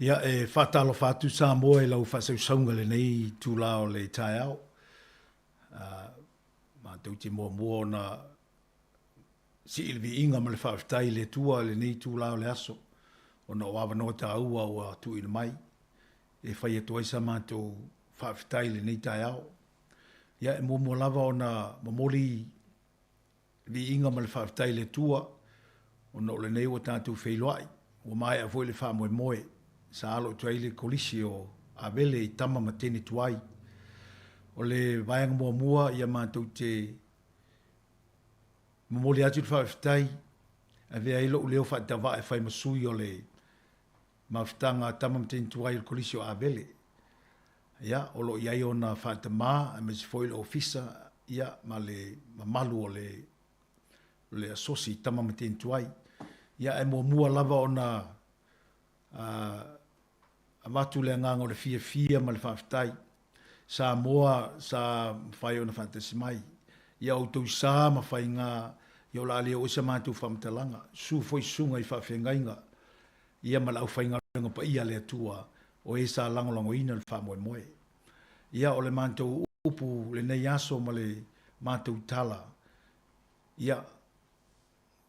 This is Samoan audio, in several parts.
Ia, e faatalofa atu Samoa i lau faasausauga i lenei itula o le taeao. Matou te muamua ona sii le viiga ma le faafetai i le Atua i lenei itula o le aso, ona o avanoa taua ua tuuina mai e fai atu ai sa matou faafetai i lenei taeao. Ia, e muamua lava ona momoli Viiga ma le faafetai i le Atua ona o lenei ua tatou feiloai, ua maea foi le faamoemoe sa alo atu ai le Kolisi o Avele i tama ma teine tuai. O le vaega muamua ia matou te momoli atu le faafetai, avea ai lou leo faatauvaa e fai ma sui o le Mafutaga a Tama ma Teine Tuai o le Kolisi o Avele. Ia, o lo o i ai ona faatama aemaise foi le Ofisa, ia, ma le mamalu o le, o le Asosi i Tama ma Teine Tuai. Ia, ae muamua lava ona avatu le agaga o le fiafia ma le faafetai. Samoa sa mafai ona faatasi mai. Ia outou sa ma faiga, ia o le a le oo i se matou faamatalaga. Susu foi susuga i faafeagaiga ia ma le aufaigaluega paia a le Atua o e sa lagolagoina le faamoemoe. Ia, o le matou upu lenei aso ma le matou tala, ia,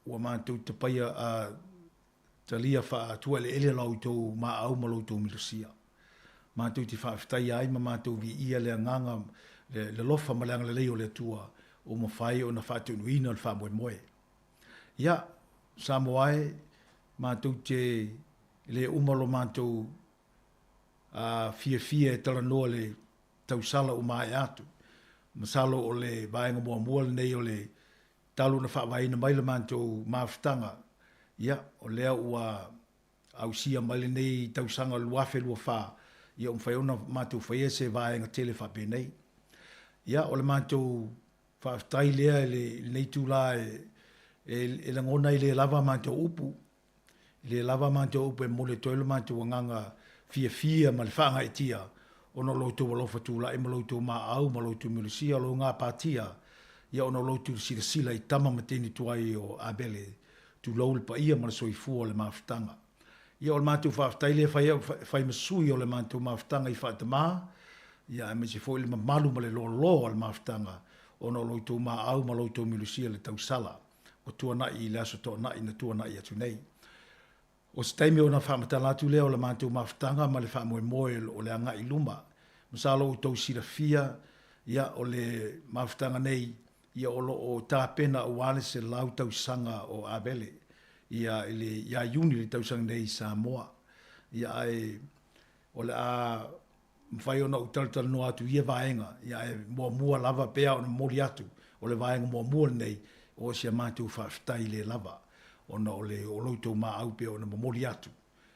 ua matou tapaia, a, talia faatuaeleele la outou maau ma lo outou malosia. Matou te faafetaia ai ma matou viia le agaga, le alofa ma le agalelei o le Atua ua mafai ona faataunuuina le faamoemoe. Ia, Samoa e, matou te le uma lo matou fiafia e talanoa i le tausala ua maea atu. Masalo o le vaega muamua lenei o le talu ona faavaeina mai le matou mafutaga, ia, o lea ua ausia mai lenei tausaga 2024, ia ua mafai ona matou faia se vaega tele faapenei. Ia, o le matou faafetai lea i lenei itula e lagona ai le lava a matou upu, e le lava a matou upu e momoli atu ai lo matou agaga fiafia ma le faagaeetia ona o lo outou alofa tulai ma lo outou maau ma lo outou malosia, o lou gapatia, ia ona o lo outou silasila i tama ma teine tuai o Abele, tulou le paia ma le soifua o le mafutaga. Ia o le matou faafetai lea e fai au e fai ma sui o le matou mafutaga i Faatama, ia aemaise foi le mamalu ma le loaloa o le mafutaga ona o lo outou maau ma lo outou milusia i le tausala ua tuanai i le Aso Toonai na tuanai atu nei. O se taimi ona faamatala atu lea o le matou mafutaga ma le faamoemoe o le agai i luma. Masalo ua outou silafia, ia o le mafutaga nei, ia o lo o tapena aua le 100 tausaga o Avele ia i le ia Iuni i le tausaga nei i Samoa. Ia ae o le a mafai ona ou talatalanoa atu i ia vaega, ia ae muamua lava pea ona momoli atu, o le vaega muamua lenei o si a matou faafetai le lava ona o le o lo outou maau pea ona momoli atu.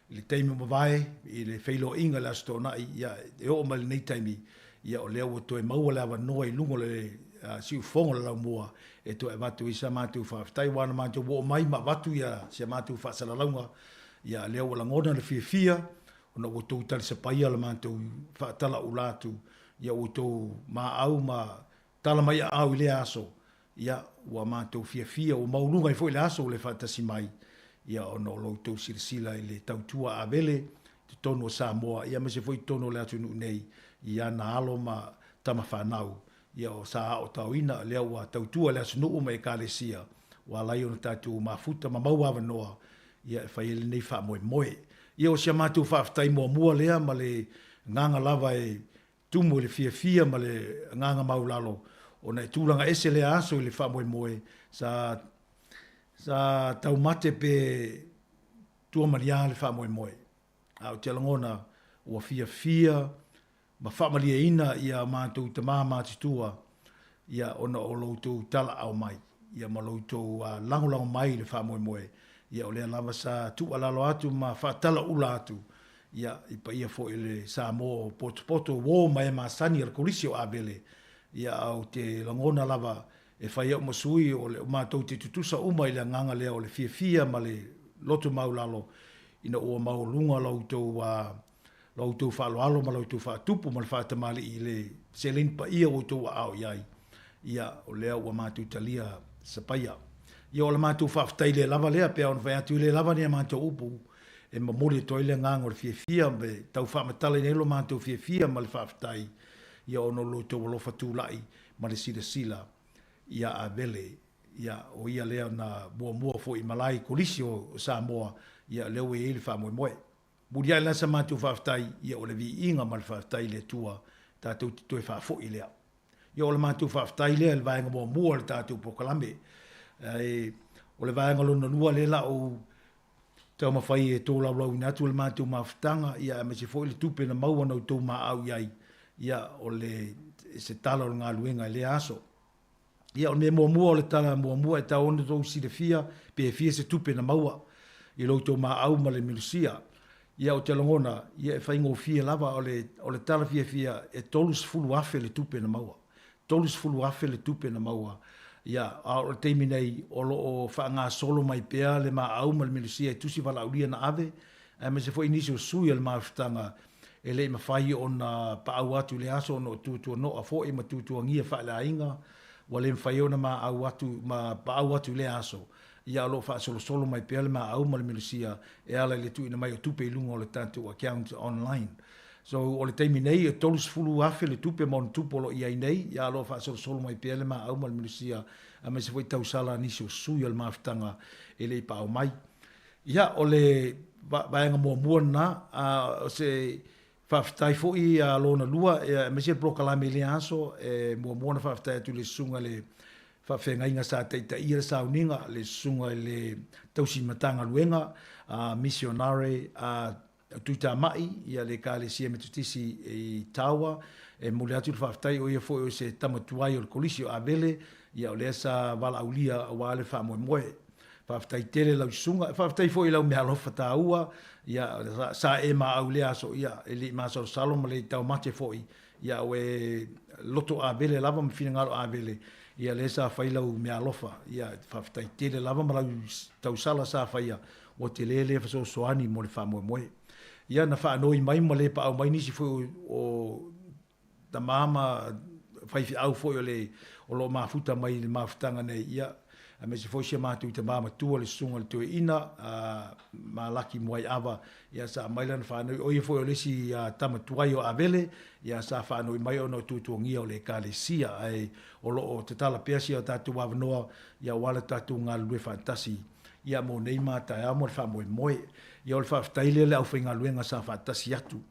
I le taimi ua mavae, i le feiloaiga i le Aso Toonai, ia, e oo mai lenei taimi, ia, o lea ua toe maua le avanoa i luga o le siufofoga o le laumua e toe avatu ai sa matou faafetai, aua na matou oo mai ma avatu ia si a matou faasalalauga, ia, a lea ua lagona le fiafia ona ua outou talisapaia le matou faatalaula atu, ia, ua outou maau ma tala mai aao i lea aso, Ia, ua matou fiafia, ua maualuga ai foi le aso ua le faatasi mai, ia, ona o lo outou silasila i le tautua Avele i totonu o Samoa, ia, aemaise foi i totonu o le atunuu nei, i ana alo ma tama fanau, ia, o sa aotaoina, lea ua tautua i le atunuu ma Ekalesia, ua ala ai ona tatou mafuta ma maua avanoa, ia, e fai ai lenei faamoemoe. Ia, o si a matou faafetai muamua lea ma le agaga lava e Tumu i le fiafia ma le agaga maulalo ona e tulaga ese lea aso i le faamoemoe sa sa taumate pe tuamalia le faamoemoe. A ou te lagona ua fiafia ma faamalieina ia matou tama matutua ia ona o lo outou talaau mai ia ma lo outou lagolago mai i le faamoemoe ia o lea lava sa tuualalo atu ma faatalaula atu ia i paia foi o le Samoa o potopoto uo ma e masani a le Kolisi o Avele ia a ou te lagona lava e fai au ma sui o le matou te tutusa uma i le agaga lea o le fiafia ma le loto maulalo ina ua maualuga la outou lo outou faaaloalo ma la outou faatupu ma le faatamalii i le seleni paia ua outou aao i ai, ia, o lea ua matou talia sapaia. Ia, o le matou faafetai le lava lea, pei ona fai atu, e le lava ni a matou upu e momoli atu ai le agaga o le fiafia ma e tau faamatalaina ai lo matou fiafia ma le faafetai, ia ona o lo outou alofa tulai ma le silasila ia Avele, ia o ia lea na muamua foi i malae i Kolisi o Samoa, ia lea ua i ai le faamoemoe. Muliai la sa matou faafetai, ia o le viiga ma le faafetai i le Atua tatou te toe faafoi lea. Ia o le matou faafetai lea i le vaega muamua o le tatou polokalame. Ae o le vaega lona lua lea la ou taumafai e tolaulaauina atu le matou mafutaga, ia aemaise foi le tupe na maua na outou maau i ai, ia o le se tala o le galuega i lea aso. Ia o le mea muamua o le tala muamua e tatau ona outou silafia pe fia se tupe na maua i lo outou maau ma le milusia. Ia ou te lagona, ia e faigofie lava, o le, o le tala fiafia e 30,000 le tupe na maua. 30,000 le tupe na maua. Ia, a o le taimi nei, o lo o faagasolo mai pea le maau ma le milusia i tusi valaaulia na ave, aemaise foi nisi o sui o le mafutaga e le i mafai ona paau atu i le aso ona o tuatuanoa foi ma tuatuagia faaleaiga ua le mafai ai ona maau atu ma paau atu i lea aso. Ia o lo o faasolosolo mai pea le maau ma le milusia e ala i le tuuina mai o tupe i luga o le tatou account online. So, o le taimi nei e 30,000 le tupe ma ona tupu o lo o i ai nei, ia o lo o faasolosolo mai pea le maau ma le milusia aemaise foi tausala a nisi o sui o le mafutaga e le i paau mai. Ia, o le vaega muamua lena, a o se faafetai foi a lona lua, aemaise le polokalame i lea aso, e muamua ona faafetai atu i le susuga i le faafeagaiga sa taitaia le sauniga, le susuga i le tausi Matagaluega a Misionare a Tuitamai, ia le Ekalesia Metotisi i Tawa. E momoli atu le faafetai, o ia foi o se tama tuai o le Kolisi o Avele, ia o lea sa valaaulia aua le faamoemoe. Faafetai tele lau susuga. Faafetai foi i lau meaalofa taua, ia, sa e maau i lea aso, ia, e le i masalosalo ma le i taumate foi, ia, ua e loto avele lava ma finagalo avele, ia, lea sa fai lau meaalofa. Ia, faafetai tele lava ma lau tausala sa faia, ua tele lea fesoasoani mo le faamoemoe. Ia, na faanoi mai ma le paau mai nisi foi o tama ma faifeau foi o le o lo o mafuta mai i le mafutaga nei, ia, aemaise foi si a matou tama matua le Susuga i le Toeaina a Malaki Muaiava, ia, sa aumai lana faanoi, o ia foi o le isi tama tuai o Avele, ia, sa faanoi mai ona o tuatuagia o le Ekalesia, ae o lo o tatala pea si a tatou avanoa, ia, aua le tatou galulue faatasi, ia, mo nei ma taeao mo le faamoemoe. Ia, o le faafetai lea i le aufaigaluega sa faatasi atu.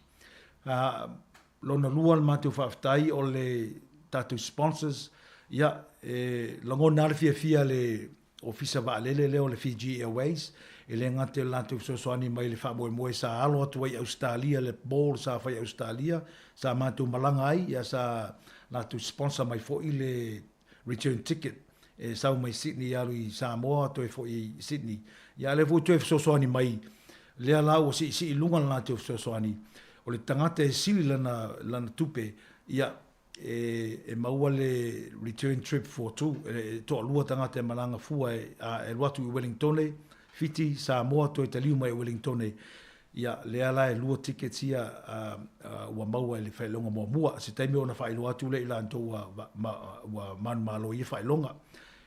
Lona lua le matou faafetai o le tatou sponsors, ia e lagona lava le fiafia le Ofisa Vaalele lea o le Fiji Airways, e le gata i le latou fesoasoani mai i le faamoemoe sa alo atu ai i Ausetalia, le ball sa fai i Ausetalia, sa matou malaga ai, ia sa latou sponsor mai foi le return ticket e sau mai Sydney alu i Samoa toe foi i Sydney. Ia a lea foi ua toe fesoasoani mai, lea la ua siisii i luga le latou fesoasoani, o le tagata e sili lana, lana tupe, ia, e, e maua le return trip for two, e, e toalua tagata e malaga fua e, a, e alu atu i Wellingtone, Fiti, Samoa, toe taliu mai i Wellingtone. Ia, lea la e lua tickets ia ua maua i le faailoga muamua. Se taimi ona faailoa atu lea i latou ua, ma, ua manumalo i ia faailoga.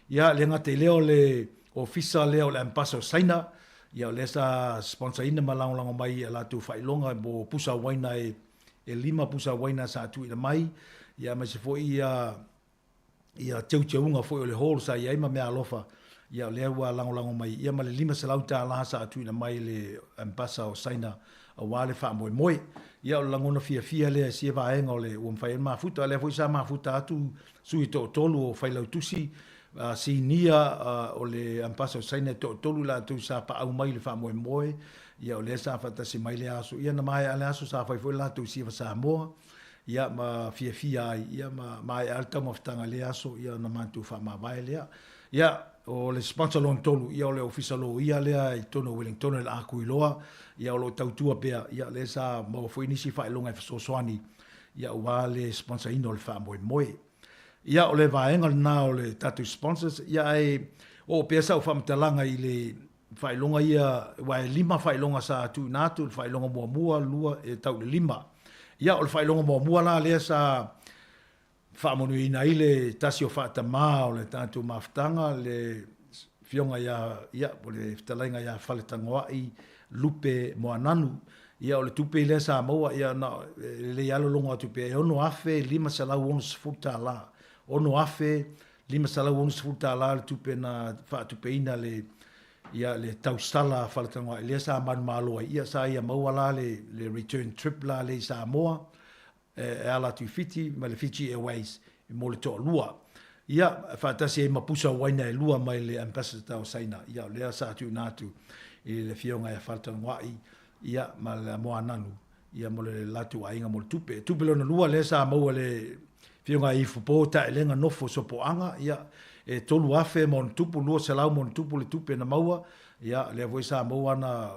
Ia, le gata i lea o le ofisa lea o le Ambasa o Saina, ia o lea sa sponsor ina ma lagolago mai i a latou faailoga mo pusa uaina e, e lima pusa uaina sa tuuina mai, ia aemaise foi ia ia teuteuga foi o le hall sa i ai ma meaalofa, ia o lea ua lagolago mai ia ma le $500 sa tuuina mai e le Ambasa o Saina aua le faamoemoe. Ia o le lagona fiafia lea i sia vaega o le ua mafai ai ona mafuta, o lea foi sa mafuta atu sui e toatolu o Failautusi Sinia o le Ambasa o Saina e toatolu i latou sa paau mai i le faamoemoe, ia o lea sa faatasi mai lea aso. Ia na maea le aso sa fai foi le latou siva Samoa, ia ma fiafia ai, ia ma maea le taumafataga i lea aso, ia ona matou faamavae lea. Ia, o le sponsor lona tolu, ia o le Ofisa Loia lea i totonu o Wellington o le Akuiloa, ia o lo o tautua pea, ia lea sa maua foi nisi faailoga e fesoasoani, ia aua le sponsor ina o le faamoemoe. Ia o le vaega lena o le tatou sponsors, ia ae oo pea sau faamatalaga i le faailoga ia, aua e lima faailoga sa tuuina atu, le faailoga muamua, lua, e tau i le lima. Ia, o le faailoga muamua la lea sa faamanuiaina ai le tasi o faatama o le tatou mafutaga, le Afioga ia, ia, po o le Fetalaiga ia Faletagoai Lupe Moananu. Ia, o le tupe lea sa maua, ia, na, e lelei lava le logo atu pea, e $6,560. $6,560 le tupe na faatupeina le, ia, le tausala a Faletagoai lea sa manumalo ai. Ia, sa ia maua la le, le return trip la lea i Samoa, e ala atu i Fiti ma le Fiji Airways mo le toalua. Ia, faatasi ai ma pusa uaina e lua mai le Ambassador o Saina. Ia, o lea sa tuuina atu i le Afioga ia Faletagoai, ia, ma le Moananu, ia, mo le latou aiga mo le tupe. Tupe lona lua lea sa maua e le Afioga ia Ifopo Taelega Nofo Sopoaga, ia, e $3,000 ma 200+ le tupe na maua. Ia, lea foi sa maua ana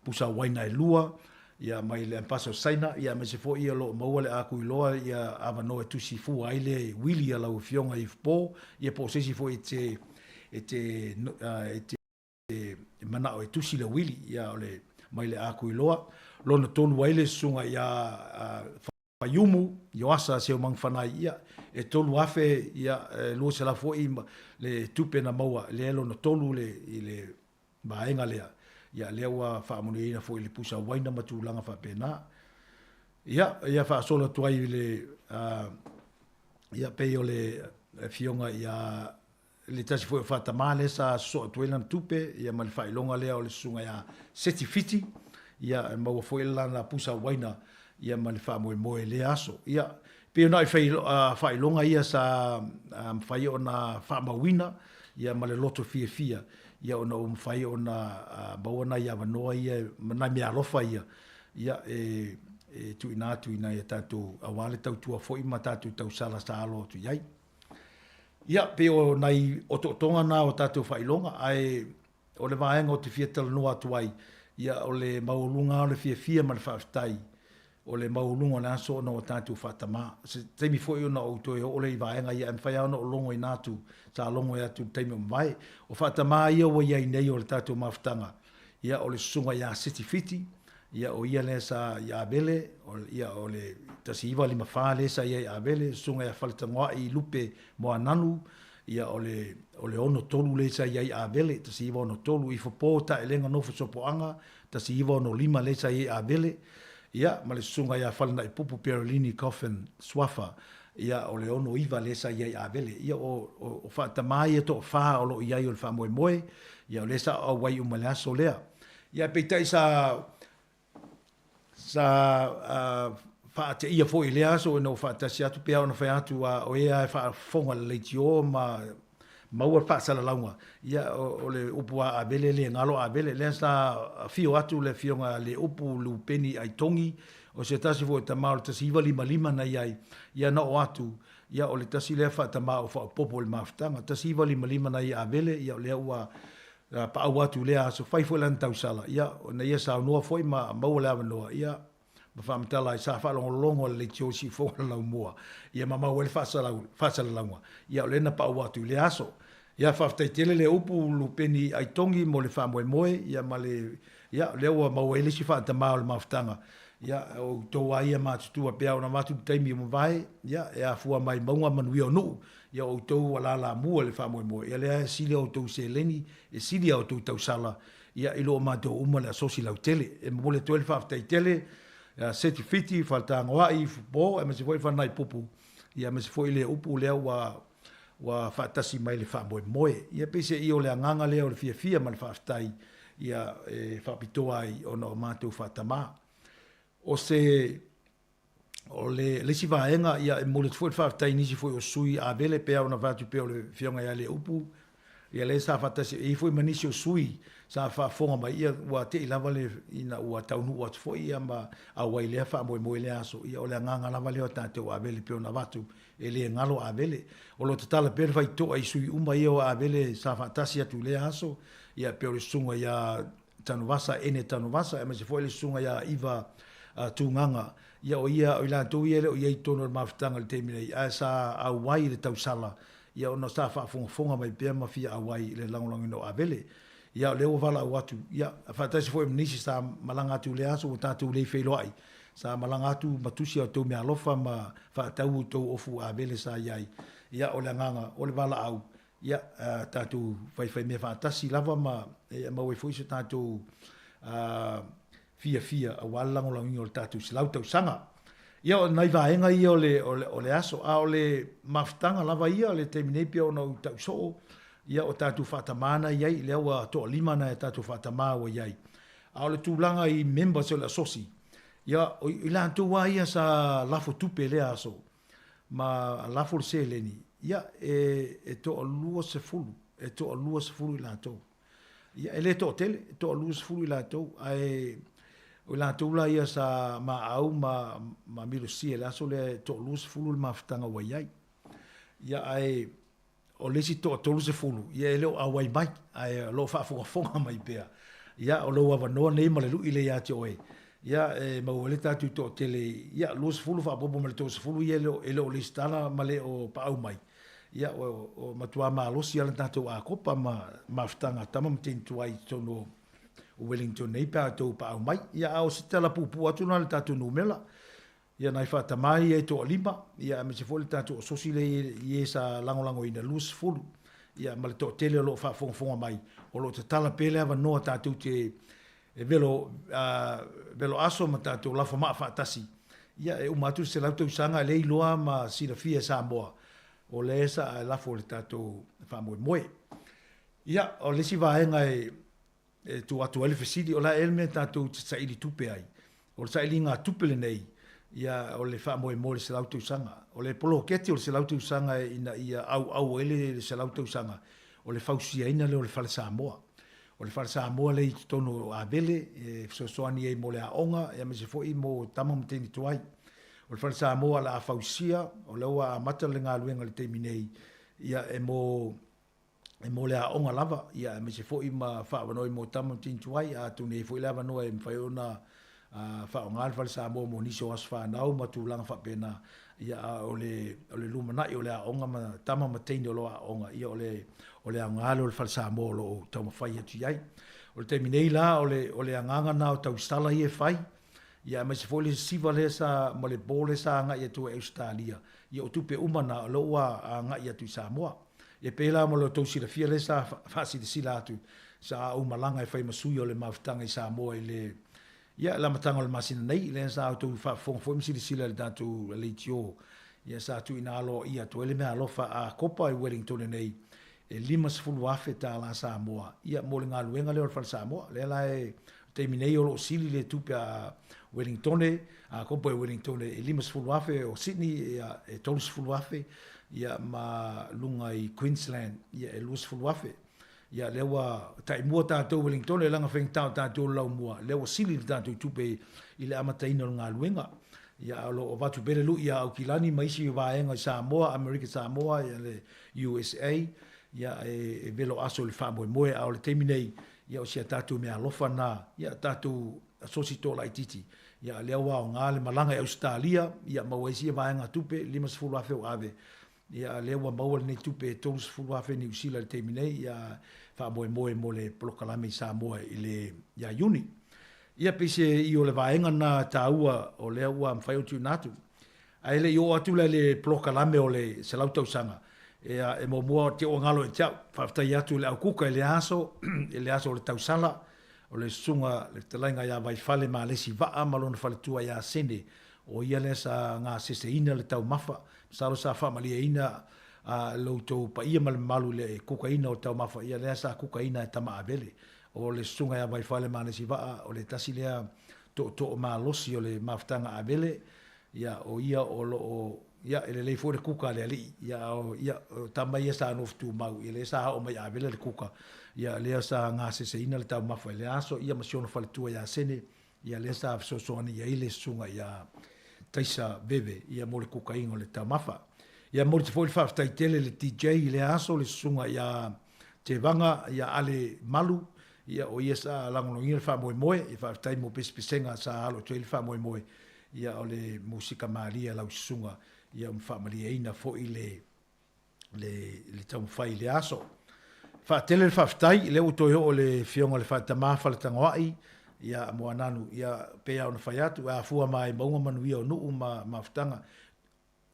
pusa uaina e lua, ia mai le Ambassador o Saina, ia aemaise foi ia o lo o maua le akuiloa ia avanoa e tusi fua ai le uili a lau Afioga i Ifopo, ia po o se isi foi e te e te e te manao e tusi le uili, ia o le mai le akuiloa. Lona tolu ai le susuga ia Faiumu, Ioasa Seumangfanai, ia e 3,000 ia e 200 foi le tupe na maua lea lona tolu le i le vaega lea, ia lea ua faamanuiaina foi i le pusa uaina ma tulaga faapena. Ia, ia faasolo atu ai i le, ia pei o le Afioga ia le tasi foi o Faatama lea sa sosoo atu ai lana tupe, ia ma le faailoga lea o le Susuga ia Seti Fiti, ia e maua foi lana pusa uaina ia ma le faamoemoe i lea aso. Ia, pei ona faailoga ia sa mafai ona faamauina ia ma le loto fiafia ia ona ua mafai ona maua nai avanoa ia ma nai meaalofa ia, ia e tuuina atu i nai a tatou aua le tautua foi ma tatou tausala sa alo atu i ai. Ia, pei o nai otootoga na o tatou faailoga, ae o le vaega ou te fia talanoa atu ai, ia o le maualuga lava o le fiafia ma le faafetai, o le maualuga o le aso ona ua tatou faatama. O se taimi foi ona ou toe oo lea i vaega ia, ae mafai lava ona ou logoina atu, sa logo atu i le taimi ua mavae. O faatama ia ua i ai nei o le tatou mafutaga, ia o le susuga ia Seti Fiti, ia o ia lea sa i Avele, ia o le 1954 lea sa i ai i Avele, susuga ia Faletagoai Lupe Moananu, ia o le o le 63 lea sa i ai i Avele, 1963, Ifopo Taelega Nofo Sopoaga, 1965 lea sa i ai i Avele, ia ma le susuga ia Falenaipupu Perolini Coffin Suafa, ia o le 69 lea sa i ai i Avele. Ia o o faatamā ia toafa o lo o i ai o le faamoemoe, ia o lea sa auai uma i le aso lea. Ia peitai sa Sa faateia foi i lea aso ina ua faatasi atu, pei lava ona fai atu, a o e lava e faafofoga i le leitio ma maua le faasalalauga, ia o le upu a Avele e le galo Avele. Lea sa afio atu le Afioga ia Leupu Lupeni Aitogi, o se tasi foi o tama o le 1955 na i ai, ia na oo atu, ia o le tasi lea faatama ua faaopoopo i le mafutaga. 1955 na i ai Avele, ia o lea ua paau atu i lea aso, fai foi lana tausala, ia, na ia saunoa foi ma maua le avanoa, ia, ma faamatala ai, sa faalogologo le leitio i siufofoga o le laumua, ia ma maua ai le faasalalauga, ia, o lea na paau atu i lea aso. Ia, faafetai tele le upu Lupeni Aitogi mo le faamoemoe, ia, ma le, ia, o lea ua maua ai le isi faatama o le mafutaga, ia, o outou lava ia matutua, pei lava ona avatu i le taimi ua mavae, ia, e afua mai mauga manuia o nuu, Ia outou ua lalamua i le faamoemoe, ia lea e sili a outou seleni, e sili a outou tausala, ia i lo matou uma le asosi lautele. E momoli atu ai le faafetai tele ia Seti Fiti, Faletagoai, Ifupo, aemaise foi Falanaipupu, ia aemaise foi le upu lea ua ua faatasi mai le faamoemoe. Ia peiseai o le agaga lea o le fiafia ma le faafetai ia e faapitoa ai ona o matou faatamā. O se O le isi vaega, ia, e momoli atu foi le faafetai i nisi foi o sui Avele, pei lava ona fai atu pei o le Afioga ia Leupu, ia lea sa faatasi, e i ai foi ma nisi o sui sa faafofoga mai, ia ua te i lava le, ina ua taunuu atu foi ia ma auai i lea faamoemoe i lea aso. Ia o le agaga lava lea o tatou Avele pei ona avatu, e le galo Avele. O lo o tatala pea le faitotoa i sui uma ia o Avele sa faatasi atu i lea aso, ia pei o le susuga ia Tanuvasa, Ene Tanuvasa, aemaise foi le susuga ia Iva Tugaga, ia o ia, o i latou ia e le o i ai i totonu o le mafutaga i le taimi nei, ae sa auai i le tausala, ia ona sa faafogafoga mai pea ma fia auai i le lagolagoina o Avele. Ia o lea ua valaau atu, ia, faatasi foi ma nisi sa malaga atu i lea aso ua tatou le feiloai, sa malaga atu ma tusi a outou meaalofa ma faatau outou ofu Avele sa i ai. Ia o le agaga, o le valaau, Ia, tatou faifai mea faatasi lava ma e maua ai foi so tatou fiafia aua le lagolagoina o le tatou 100 tausaga. Ia o nai vaega ia o le, o le, o le aso, a o le mafutaga lava ia o le taimi nei pei ona ou tau soo, ia o tatou faatamā na i ai, lea ua toalima nai a tatou faatamā ua i ai. A o le tulaga i members o le asosi, ia o i latou lava ia sa lafo tupe i lea aso, ma lafo le seleni, ia e, e toa-20, e toa-20 i latou. Ia, e le toatele, e toa-20 i latou, ae o i latou la ia sa maau ma, ma milosia i le aso lea, e toa-20 le mafutaga ua i ai. Ia, ae o le isi toa-30, ia e le o auai mai, ae o lo o faafogafoga mai pea. Ia, o lou avanoa lenei ma le lui lea ia te oe, ia, e maua ai le tatou toatele, ia, 20 faaopoopo ma le 30 ia e le o, e le o lesitala ma le o paau mai. Ia, ua matua malosi lava le tatou akopa ma mafutaga a tama ma teine tuai i totonu o Wellington nei pe a outou paau mai. Ia, a o se tala puupuu atu lena i le tatou numera. Ia, nai faatamā ia e toalima, ia, aemaise foi le tatou asosi lea i e sa lagolagoina, 20. Ia, ma le toatele o lo o faafogafoga mai, o lo o tatala pea le avanoa tatou te e velo, velo aso ma tatou lafo maa faatasi, ia e uma atu le 100 tausaga e le iloa ma silafia e Samoa, o lea sa e lafo i le tatou faamoemoe. Ia, o le isi vaega e, e tuu atu ai le fesili, o le a ea le mea tatou te saili tupe ai? O le sailiga tupe lenei, ia o le faamoemoe i le 100 tausaga. O le poloketi o le 100 tausaga ina ia auau ai le 100 tausaga, o le fausiaina lea o le Fale Samoa. O le Fale Samoa lea i totonu o Avele e fesoasoani ai mo le aoga aemaise foi mo tama ma teine tuai. O le Fale Samoa o le a fausia, o lea ua amata le galuega i le taimi nei, ia e mo e mo le aoga lava, ia aemaise foi ma faaavanoa mo tama ma teine tuai, atonu e i ai foi le avanoa e mafai ona faaaoga le Fale Samoa mo nisi o aso fanau ma tulaga faapena, ia a o le o le lumanai o le aoga ma tama ma teine o lo o aooga, ia o le o le aoga lea o le Fale Samoa o lo o taumafai atu i ai. O le taimi nei la, o le o le agaga lena o tausala ia e fai, ia aemaise foi le siva lea sa ma le ball lea sa agai atu ai i Ausetalia, ia o tupe uma na o lea ua agai atu i Samoa. E pei la mo lo outou silafia lea sa faasilasila atu, sa ou malaga e fai ma sui o le mafutaga i Samoa i le, ia, le amataga o le masina nei, lea sa outou faafofoga foi ma silasila i le tatou leitio, ia sa tuuina aloaia atu ai le meaalofa a Kopa i Wellington nei, e $50,000 Samoa, ia, mo le galuega lea o le Fale Samoa. Lea la e, taimi nei o lo o sili le tupe a Wellingtone, a Kopa i Wellingtone e $50,000, o Sydney ia, e $30,000, ia, ma luga i Queensland, ia, e $20,000. Ia, lea ua taimua tatou Wellingtone, leaga faigata o tatou le laumua, lea ua sili le tatou tupe i le amataina o le galuega. Ia, a o lo o avatu pea le lui ia Aukilani ma isi vaega i Samoa, Amerika Samoa, ia le USA, ia, e velo aso i le faamoemoe, a o le taimi nei, ia, o si a tatou meaalofa na, ia, tatou asosi toalaitiiti, ia, lea ua aoga le malaga i Ausetalia, ia, maua ai sia vaega tupe, $50,000 ua ave, Ia, a lea ua maua lenei tupe e $30,000 Niu Sila i le taimi nei, ia, faamoemoe mo le polokalame i Samoa i le, ia Iuni. Ia, pei se i o le vaega lena taua o lea ua mafai ona tuuina atu. Ae le i oo atu la i le polokalame o le 100 tausaga, ia, e muamua te ua galo ia te au, faafetai atu i le au kuka i le aso, i le aso o le tausala, o le susuga le fetalaiga ia Vaifale Malesi Vaa ma lona faletua ia Sene, O ia lea sa gaseseina le taumafa. Masalo sa faamalieina lo outou paia ma le mamalu i le kukaina o le taumafa, ia lea sa kukaina e Tama Avele. O le susuga ia Vaifale Malesivaa, o le tasi lea tootoo malosi o le mafutaga Avele, ia o ia o lo o, ia e lelei foi le kuka a le alii, ia a o, ia o tama ia sa nofo tumau, ia lea sa oo mai Avele le kuka, ia lea sa gaseseina le taumafa i lea aso, ia ma si ona faletua ia Sene, Ia lea sa fesoasoani i ai le susuga ia Taisa Veve ia mo le kukaina o le taumafa. Ia momoli atu foi le faafetai tele i le DJ i lea aso le susuga ia Tevaga ia Ale Malu, ia o ia sa lagolagoina le faamoemoe, ia faafetai mo pesepesega sa alo atu ai le faamoemoe, ia o le musika malie a lau susuga ia ma faamalieina foi le le taumafai i lea aso. Faatele le faafetai, lea ua toe oo le Afioga i le Faatama Faletagoai, ia Moananu, ia pei lava ona fai atu, e afua mai mauga manuia o nuu ma mafutaga.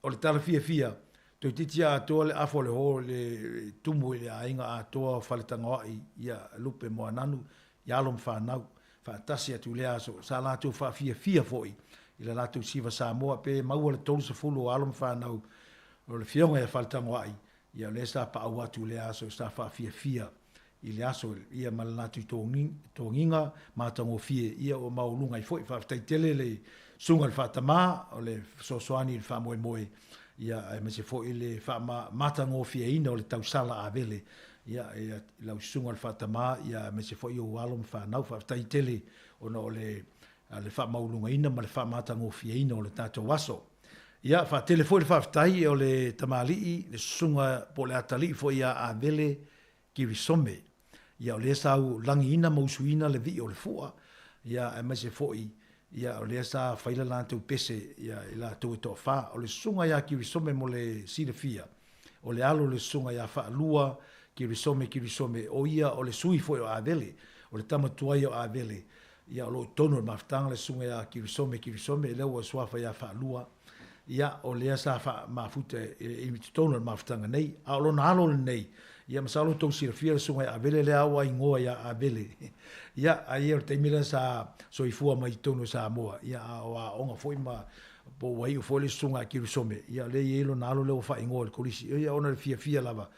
O le tala fiafia, toeitiiti atoa le afa o le ho le tumu i le aiga atoa o Faletagoai, ia Lupe Moananu, i alo ma fanau. faatasi atu i lea aso, sa latou faafiafia foi i le latou Siva Samoa, pe maua le 30 o alo ma fanau o le Afioga ia Faletagoai, ia o lea sa paau atu i lea aso sa faafiafia i le aso ia ma le latou togiga matagofie ia ua maualuga ai foi. Faafetai tele le Susuga i le Faatama o le fesoasoani i le faamoemoe ia aemaise foi le faamatagofieina o le tausala Avele ia i lau Susuga i le Faatama ia aemaise foi ou alo ma fanau. Faafetai tele ona o le faamaualugaina ma le faamatagofieina o le tatou aso. Ia, faatele foi le faafetai o le tamalii, le susuga po o le atalii foi ia Avele Kirisome. Ia, o lea sa lagiina ma usuina le vii o le fua, ia, aemaise foi, ia, o lea sa fai le latou pese, ia, i latou e toafa. O le susuga ia Kirisome mo le silafia, o le alo o le susuga ia Faalua Kirisome Kirisome, o ia o le sui foi o Avele, o le tama tuai o Avele, Ia, o lo o i totonu o le mafutaga le susuga ia Kirisome Kirisome, lea ua suafa ia Faalua, ia, o lea sa mafuta i totonu o le mafutaga nei. A o lona alo lenei, ia masalo ua outou silafia le susuga ia Avele lea ua igoa ia Avele. Ia, ai o le taimi lea sa soifua mai i totonu o Samoa, ia, a o aoga foi ma po ua iu foi le susuga ia Kirisome, ia lea e i ai lona alo lea ua faaigoa i le Kolisi. Ia, ona o le fiafia lava,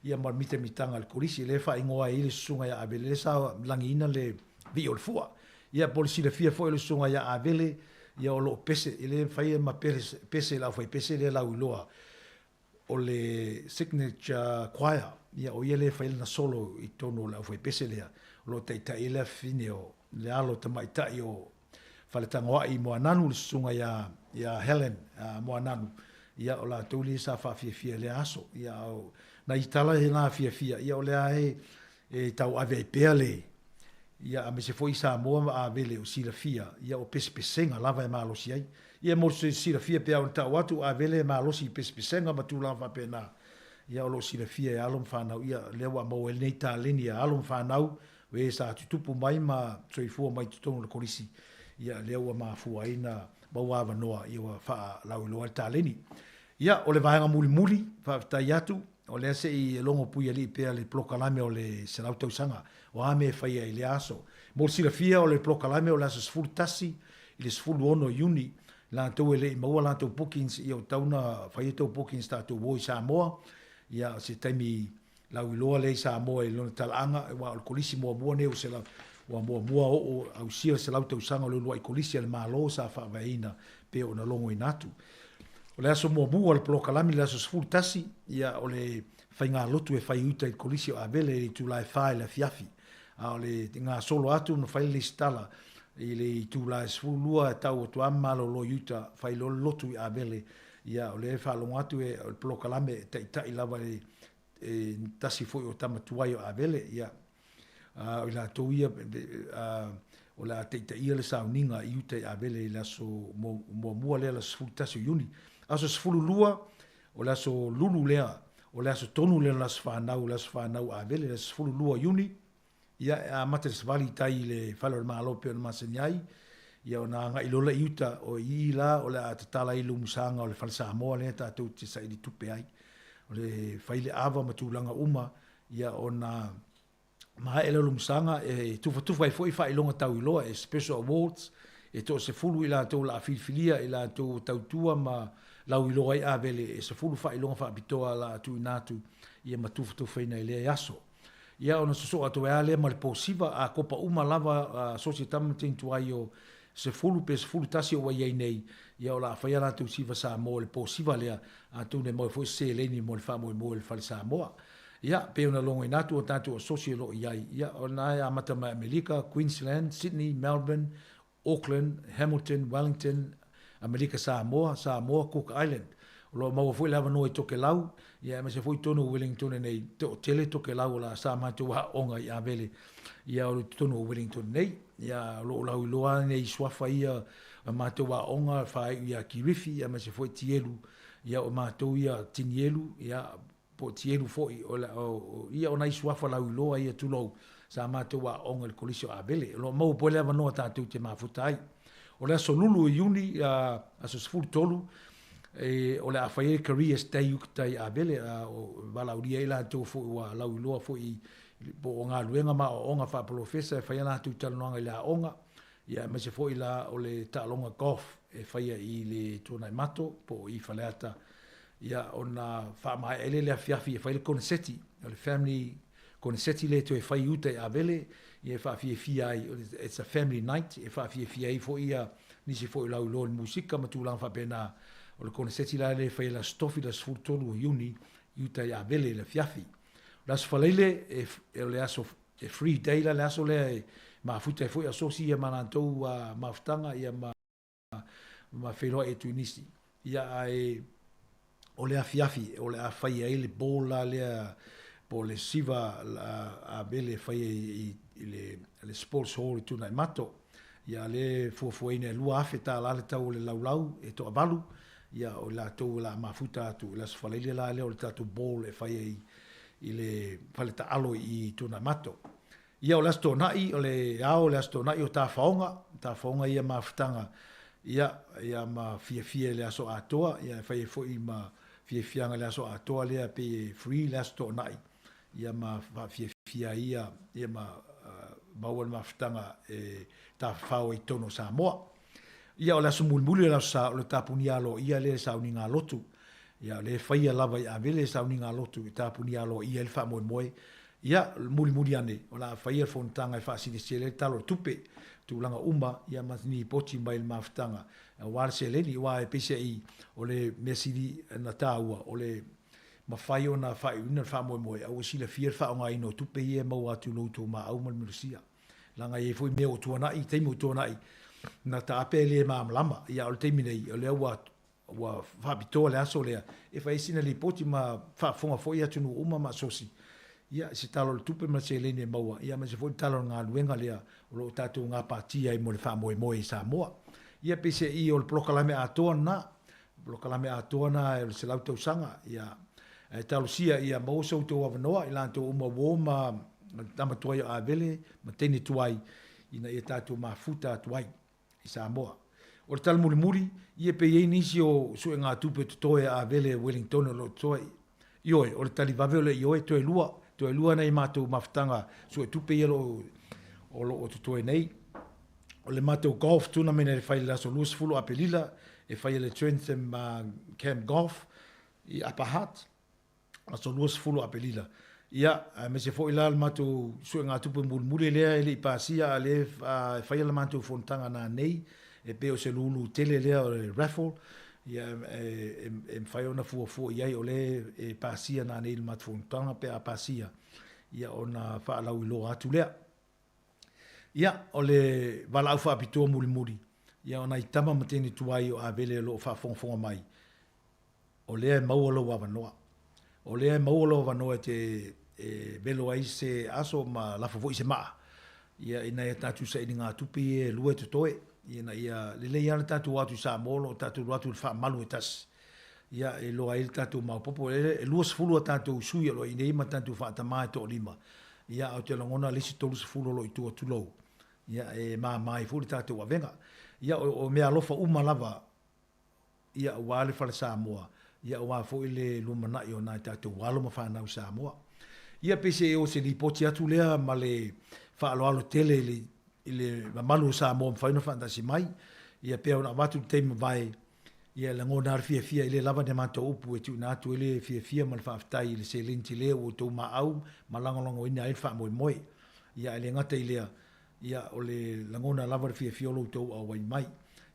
ia ma le mitamitaga i le Kolisi, lea e faaigoa ai le susuga ia Avele, lea sa lagiina le vii o le fua. Ia po o le silafia foi o le susuga ia Avele, ia o lo o pese, e le mafai ma pese i le aufaipese lea lauiloa o le Signature Choir, ia o ia lea e fai lana solo i totonu o le aufaipese lea, o lo o taitai ai le afafine o le alo tamaitai o Faletagoai i Moananu, le susuga ia ia Helen Moananu, ia o latou lea sa faafiafia i lea aso. Ia a o nai tala ia na fiafia, ia o lea e tauave ai pea le Ia aemaise foi Samoa ma Avele o silafia, ia o pesepesega lava e malosi ai. Ia mo le silafia pei ona tau atu, o Avele e malosi i pesepesega ma tulaga faapena, ia o lo o silafia e alo ma fanau, ia lea ua maua ai lenei taleni a alo ma fanau, o e sa tutupu mai ma soifua mai i totonu o le Kolisi, ia lea ua mafua ai ona maua avanoa, ia ua faalauiloa ai le taleni. Ia, o le vaega mulimuli, faafetai atu, o lea se i logo puialii pea le polokalame o le 100 tausaga, o a mea e faia i lea aso. Mo le silafia, o le polokalame o le aso 11 i le 16 o Iuni, latou e le i maua latou bookings, ia ua tatau ona fai a outou bookings tatou o i Samoa, ia o se taimi lauiloa lea i Samoa i lona talaaga, aua o le Kolisi muamua lenei ua selau, ua muamua oo ausia le 100 tausaga o le uluai Kolisi a le Malo sa faavaeina pei ona logoina atu. O le aso muamua o le polokalame i le aso 11, ia o le faigalotu e fai i uta i le Kolisi o Avele i le itula e 4 i le afiafi. A o le gasolo atu ona fai le lesitala i le itula e 12 e tau atu lava ma malolo i uta, fai loa le lotu i Avele. Ia o lea e faalogo atu e, o le polokalame e taitai lava e e tasi foi o tama tuai o Avele, ia, a, o i latou ia, a, o le a taitaia le sauniga i uta i Avele i le aso muamua lea, le aso 11 o Iuni. Aso 12, o le aso Lulu lea, o le aso tonu lea o le aso fanau, le aso fanau o Avele, le aso 12 o Iuni, Ia, e amata i le savali i tai i le fale o le Malo pei ona masani ai, ia ona agai loa lea i uta, o i la o le a tatala ai le umusaga o le Fale Samoa lea tatou te saili tupe ai. O le fai le ava ma tulaga uma, ia ona maea lea o le umusaga, e tufatufa ai foi faailoga tauiloa, e special awards, e toasefulu i latou o le a filifilia, i latou ua tautua ma lauiloa ai Avele, e sefulu faailoga faapitoa o le a tuuina atu ia ma tufatufaina i lea aso. Ia ona sosoo atu ai lava lea ma le po siva, a kopa uma lava so o se tama ma teine tuai o 10 pe 11 o ua i ai nei, ia o le a fai a latou siva Samoa i le po siva lea, atonu e maua ai foi se seleni mo le faamoemoe o le Fale Samoa. Ia, pei ona logoina atu o tatou asosi o lo o i ai, ia o lena e amata mai Amerika, Queensland, Sydney, Melbourne, Auckland, Hamilton, Wellington, Amerika Samoa, Samoa, Cook Island. O lo o maua foi le avanoa i Tokelau, ia aemaise foi totonu o Wellington nei, toatele Tokelau o la sa matou aoga i Avele, ia o totonu o Wellington nei. Ia o lo o lauiloa nei suafa ia o matou aoga faaiu ia Kirifi, aemaise foi Tielu, ia o matou ia Tinielu, ia po o Tielu foi, o, o, ia o nai suafa lauiloa ia, tulou, sa matou aooga i le Kolisi o Avele. O lo o maua pea le avanoa tatou te mafuta ai. O le aso Lulu o Iuni, aso 13, e, o le a fai ai Careers Day i uta i Avele, a, o valaaulia ai latou foi ua lauiloa foi i po o galuega ma aoaoga faapolofesa e fai a latou talanoaga i le aoga, ia aemaise foi la o le taaloga golf e faia i le Tuanaimato po o i Faleata, ia ona faamaea ai lea i le afiafi e fai le koneseti, o le family koneseti lea e toe fai i uta i Avele, ia e faafiafia ai, it's a family night, e faafiafia ai foi ia nisi foi o lauiloa i le musika ma tulaga faapena. O le koneseti la lea e fai i le Aso Tofi le aso 13 o Iuni i uta i Avele i le afiafi. O le Aso Faraile, e, o le aso e free day la le aso lea e mafuta ai foi asosi ia ma latou mafutaga ia ma ma feiloai atu i nisi. Ia ae o le afiafi o le a fai ai le ball la lea po o le siva Avele e fai ai i le Sports Hall i Tuanaimato. Ia lea e fuafuaina e $2,000 le tau o le laulau e toavalu, ia o i latou o le a mafuta atu i le Aso Faraile la lea o le tatou ball e fai ai i le fale taalo i Tuanaimato. Ia o le Aso Toonai, o le ao o le Aso Toonai o tafaoga, tafaoga ia mafutaga, ia, ia ma fiafia i le aso atoa, ia e fai ai foi ma fiafiaga i le aso atoa lea pei e free le Aso Toonai, ia ma faafiafia ai ia, ia ma maua le mafutaga e tafafao ai i totonu o Samoa. Ia o le aso mulimuli o le Aso Sa, o le tapunia aloaia lea i le sauniga a lotu. Ia o lea e faia lava i Avele le sauniga a lotu e tapunia aloaia ai le faamoemoe. Ia, mulimuli ane, o le a faia le fonotaga e faasilasila ai le Tala o le Tupe, tulaga uma, ia ma lipoti mai le mafutaga aua le seleni, aua e peiseai o le mea sili ona taua, o le mafai ona faaiuina le faamoemoe, a ua silafia le faaaogaina o tupe ia e maua atu i lo outou maau ma le malosia. Leaga e i ai foi mea ua tuanai, taimi ua tuanai, na taape e le malamalama, ia a o le taimi nei, o lea ua Ua faapitoa le aso lea e fai ai sina lipoti ma faafofoga foi atunuu uma ma asosi ia i se Tala o le Tupe ma le seleni e maua, ia aemaise foi le Tala o le Galuega lea o lo o tatou gapatia ai mo le faamoemoe i Samoa. Ia peiseai o le polokalame atoa lena, polokalame atoa lena o le 100 tausaga, ia ae talosia ia maua so outou avanoa i latou uma uo ma tama tuai o Avele ma teine tuai ina ia tatou mafuta atu ai. i Samoa. O le tala mulimuli, ia pe i ai nisi o suegatupe totoe a Avele Wellington o lo o totoe. Ioe, o le tali vave o le ioe, toe lua, toe lua nai matou mafutaga suetupe ia o lo o totoe nei. O le matou golf tournament e fai i le aso 20 o Aperila, e fai e le Trentham Camp Golf i Upper Hutt. aso 20 o Aperila. Ia, aemaise foi la le matou suegatupe mulimuli lea e le i pasia a o lea e faia le matou fonotaga nanei, e pei o se lulu tele lea o le raffle, ia e mafai ona fuafua i ai o lea e pasia nanei i le matou fonotaga pe a pasia, ia ona faalauiloa atu lea. Ia, o le valaau faapitoa mulimuli, ia o nai tama ma teine tuai o Avele o lo o faafogafoga mai, O lea e maua lou avanoa. O lea e maua lou avanoa e te e velo ai se aso ma lafo foi se maa, ia ina ia tatou sailigatupe ia e lua e totoe, ina ia lelei lava le tatou o atu i Samoa o lo o tatou alu atu i le faamalu e tasi, ia e iloa ai le tatou maopoopo. E 20 a tatou sui o lo o i nei ma tatou faatama e toalima, ia ae ou te lagona le isi 30 o lo o i tua, tulou, ia e mama ai foi le tatou avega. Ia o meaalofa uma lava ia aua le fale Samoa, ia aua foi le lumanai o nai tatou alo ma fanau i Samoa. Ia peiseai o se lipoti atu lea ma le faaaloalo tele i le, i le mamalu o Samoa mafai ona faatasi mai. Ia pei ona avatu i le taimi mavae, ia e lagona lava le fiafia e le lava ni a matou upu e tuuina atu ai le fiafia ma le faafetai i le seleni tele ua outou maau ma lagolagoina ai le faamoemoe. Ia ae le gata i lea, Ia, o le lagona lava le fiafia o lo outou auai mai.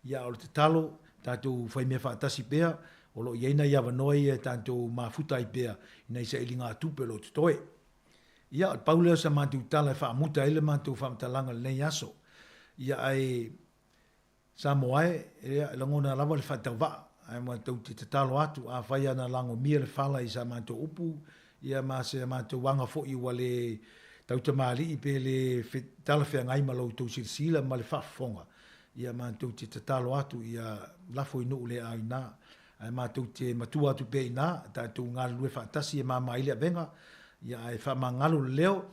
Ia, a o le tatalo, tatou fai mea faatasi pea, o lo o i ai nai avanoa ia e tatou mafuta ai pea i nai sailigatupe o lo o totoe. Ia, o le pau lea o sa matou tala e faamuta ai le matou faamatalaga i lenei aso. Ia, ae Samoa e, ia, e lagona lava le faatauvaa, ae matou te tatalo atu, afai ana lagomia le fala i sa matou upu, ia ma se matou aga foi ua le tautamalii pe le talafeagai ma lo outou silasila ma le faafofoga, ia matou te tatalo atu ia lafo i nuu le aina, ae matou te matua atu pea i ina, tatou galulue faatasi e mama ai le avega, ia ae faamagalo le leo,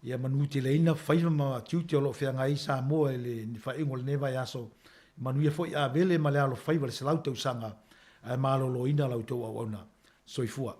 Ia manuteleina faiva ma tiute o lo o feagai ai Samoa i le faaiuga o lenei vaiaso. Manuia foi Avele ma le alofaiva i le 100 tausaga, ae maloloina la outou auauna. Soifua.